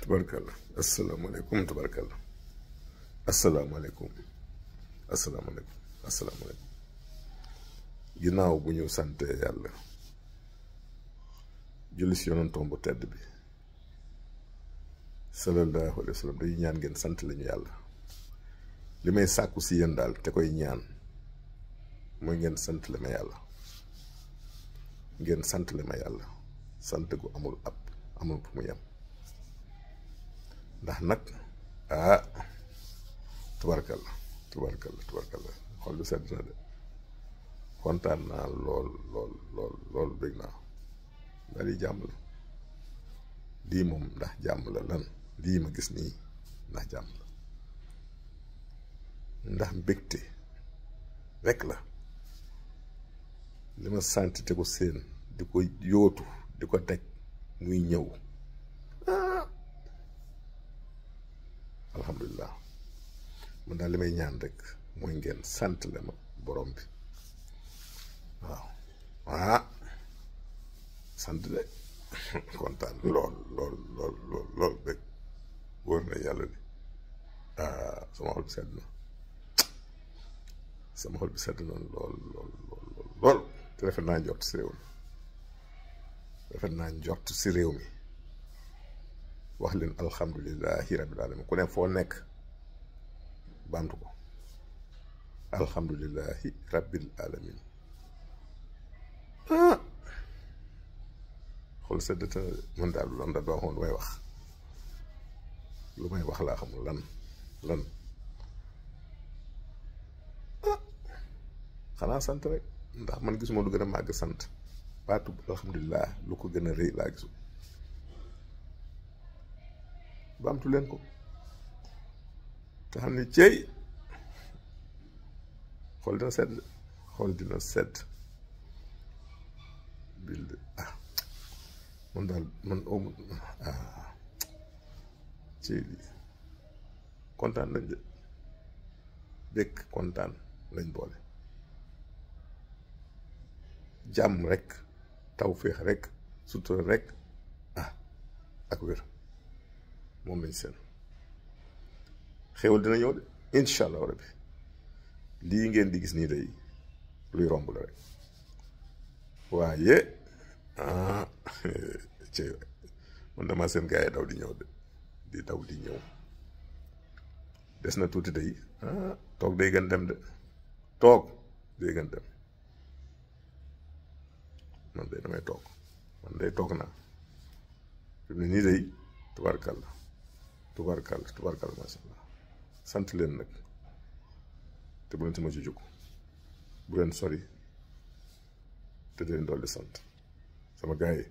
tubarkalla asalaamaaleykum tubarkalla asalaamaaleykum asalaamaaleykum ginnaaw bu ñu sante yàlla julli si yonentam bu tedd bi sallallahu alayhi wa sallam dañuy ñaan ngeen sant lañu yàlla li may sàkku si yéen daal te koy ñaan mooy ngeen sant la ma yàlla ngeen sant la ma yàlla sant gu amul ab amul fu mu yem ndax nag tubarkalla xol bi sedd na de kontaan naa lool bëgg naa ndax lii jàmm la lii moom ndax jàmm la lan lii ma gis nii ndax jàmm la ndax mbégte rek la li ma sant te ko seen di ko yóotu di ko teg muy ñëw alhamdulilah man daal li may ñaan rek mooy ngeen sant la ma borom bi waaw sant de kontaan lool rek wóor na yàlla ni sama xol bi sedd na sama xol bi sedd na lool te rafet naa njort si réew mi rafet naa njort si réew mi wax leen alhamdulilahi rabbil alamin ku ne foo nekk baamtu ko alhamdulilahi rabbil alamin xool seddata mën daal lu am da doo xamoon lu may wax laa xamul lan xanaa sant rek ndax man gisuma lu gën a màgg sant baatu alhamdulilah lu ko gën a rëy laa gisu baamtu leen ko te xam ne cey xool dina sedd bil man daal man cey lii kontaan nañ de békk kontaan lañ boole jàmm rek tawféex rek sutura rek ak wér moom lañ seen xéwal dina ñëw de incha allah rabbi lii ngeen di gis nii day luy romb la rek waaye ci man dama seen gars yi daw di ñëw de di daw di ñëw des na tuuti day toog day gën dem de toog day gën dem man day damay toog man day toog naa fi mu ne nii day tubarkalla masha allah sant leen nag te bu leen sama ci jóg bu leen sori te di leen dolli sant sama gars yi